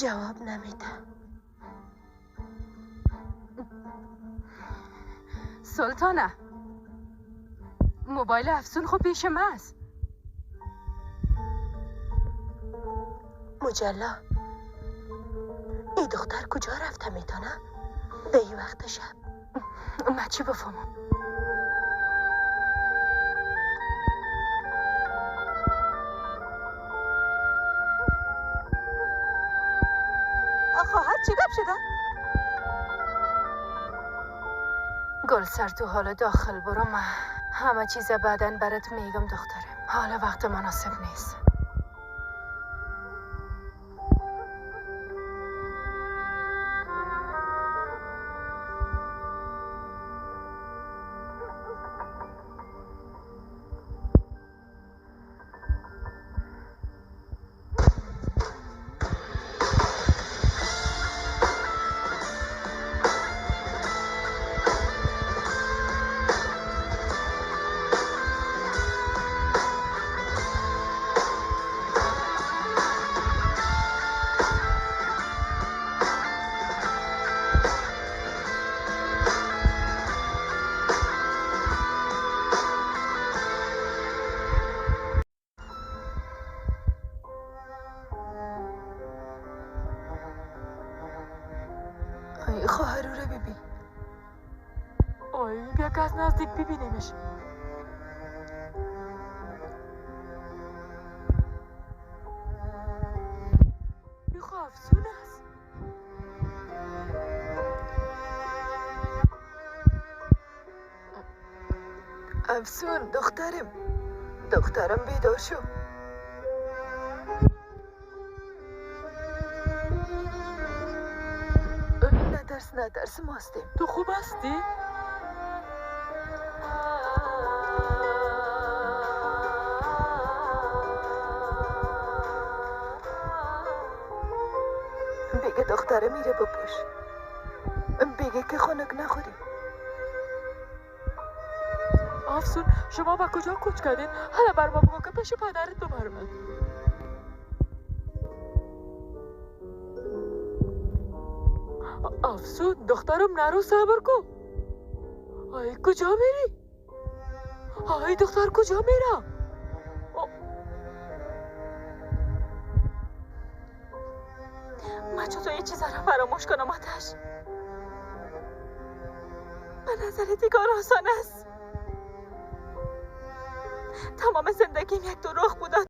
Ҷавоб намеда. سلطانه، موبایل افسون خب پیش من است. مجلا، ای دختر کجا رفته میتونه؟ به این وقت شب. من چی بفهمم؟ خواهر چی گپ شده؟ گل سر تو حالا داخل برو، من همه چیز بعدن برات میگم دخترم. حالا وقت مناسب نیست. ای خواهر رو ببین. آی بیا که از نزدیک ببینیمش. این خو افسون است. افسون دخترم، دخترم بیدار شو. نترس نترس، ما هستیم. تو خوب هستی؟ بگه دختره میره بپوش، بگه که خنک نخوری. افسون شما با کجا کوچ کردین؟ حالا بر ما بگو که پیش پدرت ببرمت. افسون دخترم نرو، صبر کن. آی کجا میری؟ آی دختر کجا میره؟ من چطور این چیزا رو فراموش کنم آتش؟ به نظر دیگار آسان است. تمام زندگیم یک دروغ بود.